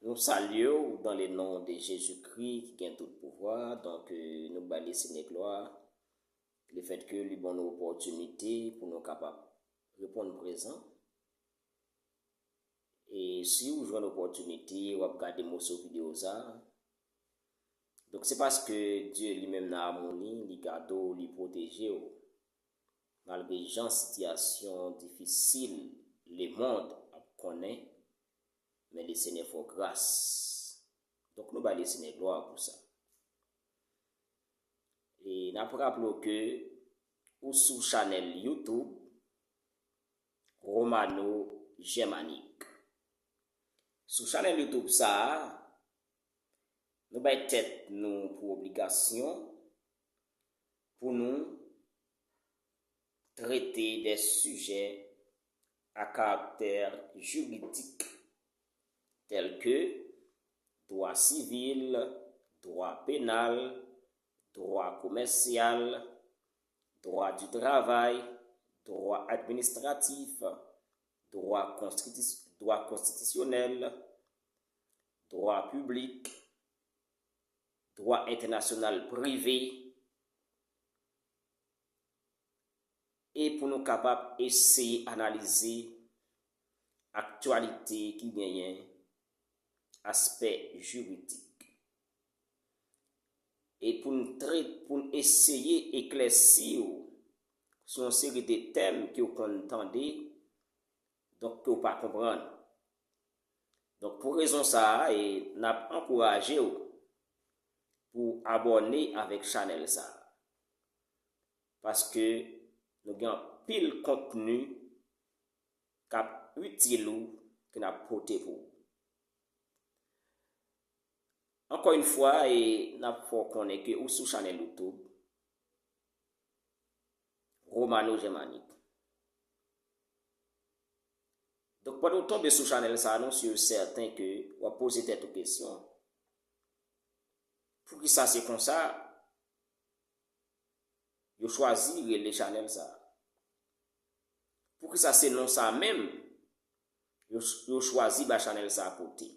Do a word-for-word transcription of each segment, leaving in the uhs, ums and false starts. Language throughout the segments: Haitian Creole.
Nou salye w dans le nom de Jésus-Christ ki gen tout pouvwa. Donk, euh, nou bay le Senyè glwa. Le fèt ke li ban nou opòtinite pou nou kapab reponn prezan. E si w jwenn opòtinite, w ap gade moso videyo sa. Donk, se paske Dye li menm nan amoni, li gade w, li pwoteje w. Malgre jan sitiyasyon difisil lemonn ap konnen, men le Senyè fè w gras. Donk, nou bay le Senyè glwa pou sa. E n ap raple w ke ou sou chanèl YouTube Romano Germanique. Sou chanèl YouTube sa a, nou bay tèt nou pou obligasyon pou nou trete de sijè a karaktè jiridik, tèl ke dwa sivil, dwa penal, dwa komèsyal, dwa di travay, dwa administratif, dwa konstitis-, dwa konstitisyonèl, dwa piblik, dwa entènasyonal prive, e pou nou kapab eseye analize aktyalite ki genyen aspè jiridik. E pou n tre-, pou n eseye eklèsi w sou yon seri de tèm ke w konn tande, donk ke w pa konprann. Donk, pou rezon sa a, e n ap ankouraje w pou w abòne avèk chanèl sa a. Paske nou gen anpil kontni k ap itil ou, ke n ap pote pou ou. Ankò yon fwa, e n ap fè w konnen ke ou sou chanèl YouTube Romano Germanique. Donk, pandan w tonbe sou chanèl sa a, nou si e sèten ke w ap poze tèt ou kesyon, poukisa se konsa yo chwazi rele chanèl sa a? Poukisa se non sa a menm yo, yo chwazi ba chanèl sa a pote?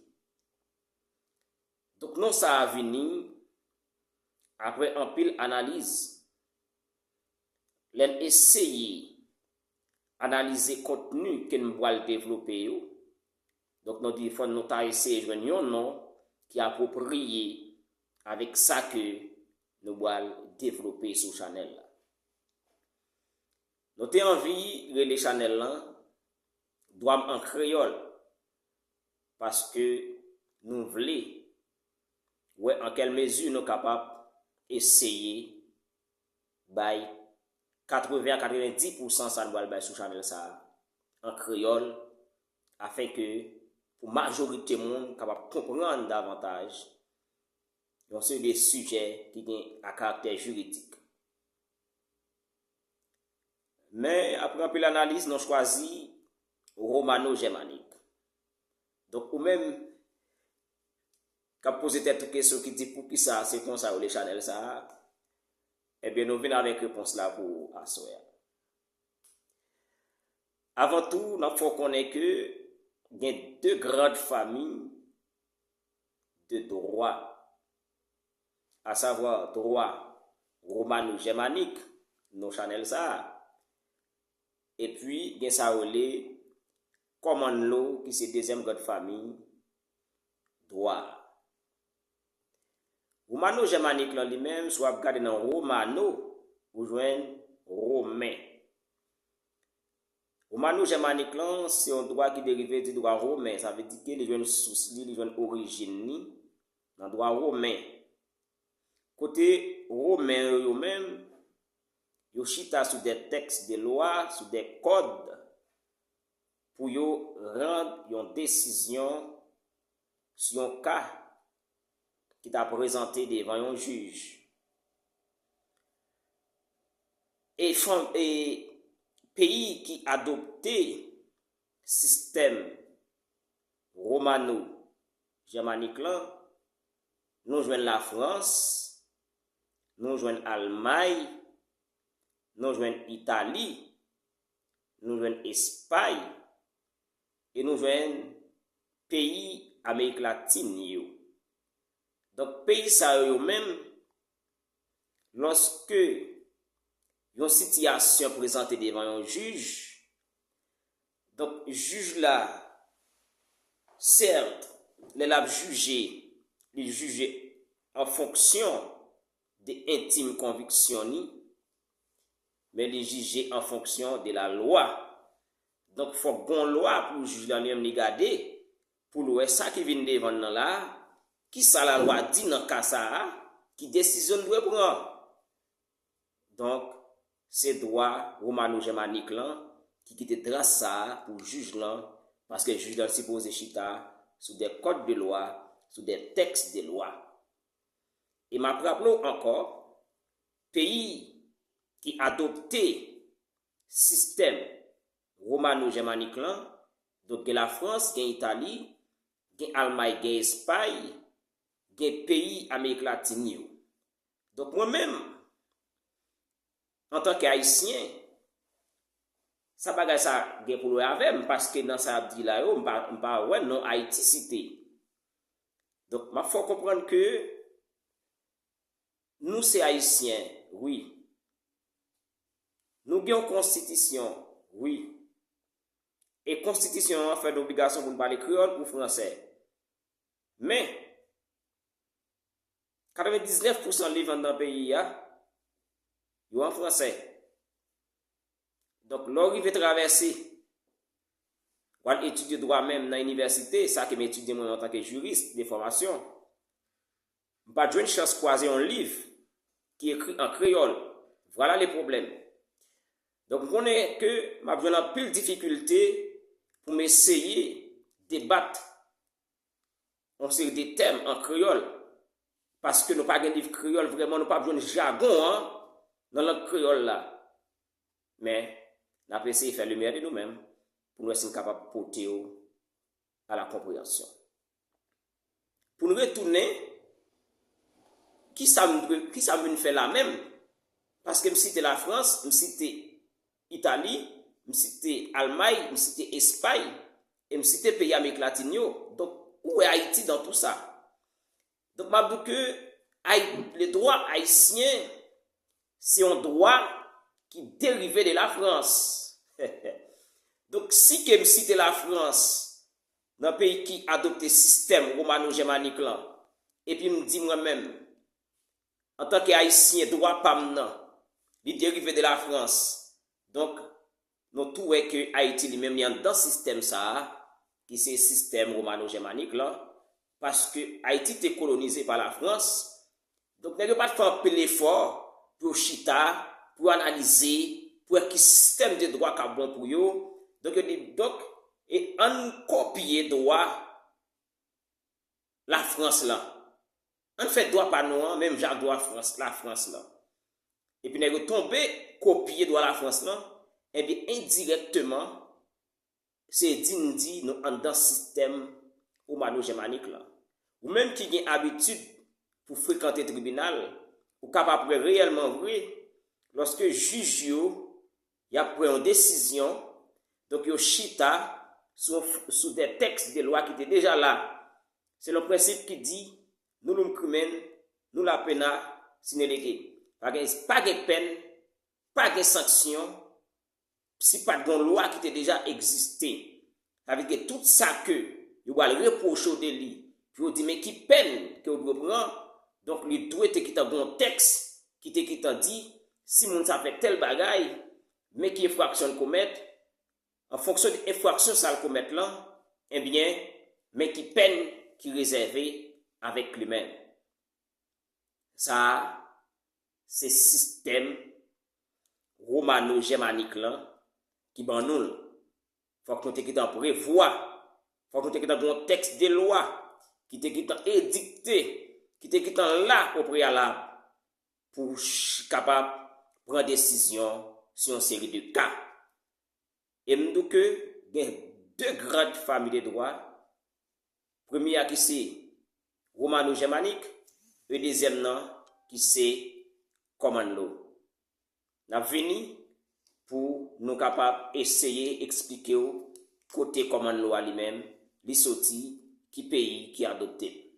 Donk, non sa a vini apre anpil analiz. Lè n eseye analize kontni ke n pral devlope yo, donk, nou di fò nou ta eseye jwenn yon non ki apwopriye avèk sa ke nou pral devlope sou chanèl la. Nou te anvi rele chanèl lan Dwa m an kreyòl, paske nou vle wè an kèl mezi nou kapab eseye bay katreven a katrevenndis pousan sa nou pral bay sou chanèl sa a an kreyòl, afenke pou majorite moun kapab konprann davantaj yon seri de sijè ki gen a karaktè jiridik. Men, apre anpil analiz, nou chwazi Romano Germanique. Donk, ou menm k ap poze tèt ou kesyon ki di poukisa se konsa yo rele chanèl sa a, ebyen, nou vin avèk repons la pou ou aswè a. Avan tou, n ap fè w konnen ke gen de grand fami de dwa, asavwa dwa romano-jèmanik, non chanèl sa a, epi gen sa yo rele common law, ki se dezyèm grand fami dwa a. Romano-jèmanik lan li menm, si w ap gade nan romano, ou jwenn romen. Romano-jèmanik lan, se yon dwa ki derive di dwa romen. Sa vle di ke li jwenn sous li, li jwenn orijin li nan dwa romen. Kote Romen yo, yo menm, yo chita sou de tèks de lwa, sou de kòd, pou yo rann yon desizyon sou yon ka ki ta prezante devan yon jij. E fanm, e peyi ki adopte sistèm romano-jèmanik lan, nou jwenn Lafrans, nou jwenn Almay, nou jwenn Itali, nou jwenn Espay, e nou jwenn peyi Amerik Latin yo. Donk, peyi sa yo, yo menm, lòske yon sitiyasyon prezante devan yon jij, donk, jij la, sèt, lè l ap jije, li jije an fonksyon de entim konviksyon ni, men li jije an fonksyon de la lwa. Donk, fòk gon lwa pou jij la li menm li gade, pou l wè sa ki vin devan l nan la a, ki sa lalwa di nan ka sa a, ki desizyon l dwe pran. Donk, se dwa womano-jèmanik lan ki kite tras sa a pou jij lan, paske jij lan sipoze chita sou de kòd de lwa, sou de tèks de lwa. E m ap raple w ankò, peyi ki adopte sistèm womano-jèmanik lan, donk gen Lafrans, gen Itali, gen Almay, gen Espay, gen peyi Amerik Latin yo. Donk mwen menm, antanke Ayisyen, sa bagay sa gen pou l wè avè m, paske nan sa y ap di la yo, m pa, m pa wè non Ayiti site. Donk, m ap fè w konprann ke nou se Ayisyen, wi. Nou gen yon konstitisyon, wi. E konstitisyon an fè n obligasyon pou n pale kreyòl ou fransè. Men, katrevendiznèf pousan liv anndan peyi a, yo an fransè. Donk, lè w rive travèse, w al etidye dwa menm nan inivèsite, sa ke m etidye mwen antanke jiris de fòmasyon, m pa t jwenn chans kwaze yon liv ki ekri an kreyòl. Vwala le pwoblèm. Donk, m konnen ke m ap jwenn anpil difikilte pou m eseye debat yon seri de tèm an kreyòl, paske nou pa gen liv kreyòl vrèman, nou p ap jwenn jagon an nan lang kreyòl la. Men, n ap eseye fè limyè de nou menm pou n wè si n kapab pote yo a la konpreyansyon. Pou n retounen, kisa m dwe, kisa m vin fè la menm? Paske m site Lafrans, m site Itali, m site Almay, m site Espay, e m site peyi Amerik Latin yo. Donk, ou wè Ayiti dans tout ça. Donk, m ap di w ke Ay-, le droit haïtien, se yon dwa ki derive de Lafrans. Donk, si ke m site Lafrans nan peyi ki adopte sistèm womano-jèmanik lan, epi m di mwen menm, antanke Ayisyen, dwa pa m nan, li derive de Lafrans. Donk, nou tou wè ke Ayiti li menm li anndan sistèm sa a, ki se sistèm womano-jèmanik lan, paske Ayiti te kolonize pa Lafrans. Donk, nèg yo pa t fè anpil efò pou yo chita, pou yo analize, pou wè ki sistèm de dwa k ap bon pou yo. Donk, yo di, donk, e ann kopye dwa Lafrans lan. Ann fè dwa pa nou an, menm jan ak dwa Frans, Lafrans lan. Epi nèg yo tonbe kopye dwa Lafrans lan, ebyen, endirèkteman, se di n di nou anndan sistèm womano-jèmanik lan. Ou menm ki gen abitid pou frekante tribinal, ou kapab wè reyèlman vre, lòske jij yo, y ap pran yon desizyon, donk yo chita sou, sou de tèks de lwa ki te deja la, selon prensip ki di, nulum crimen, nulla poena sine lege. Pa gen, pa gen pèn, pa gen sanksyon, si pa t gen yon lwa ki te deja egziste. Sa vle di ke tout sa ke yo pral repwoche w de li, pou yo di, men ki pèn ke w dwe pran, donk, li dwe te gentan gen yon tèks ki te gentan di, si moun sa fè tèl bagay, men ki enfraksyon l komèt, an fonksyon de enfraksyon sa l komèt lan, ebyen, men ki pèn ki rezève avèk li menm. Sa a, se sistèm womano-jèmanik lan ki ban nou l. Fòk nou te gentan prevwa, fòk nou te gentan gen yon tèks de lwa ki te gentan edikte, ki te gentan la o preyalab pou ch-, kapab pran desizyon sou yon seri de ka. E m di w ke gen de grand fami de dwa. Premye a ki se womano-jèmanik, e dezyèm nan ki se common law. N ap vini pou nou kapab eseye eksplike w kote common law a li menm, li soti, ki peyi ki adopte l.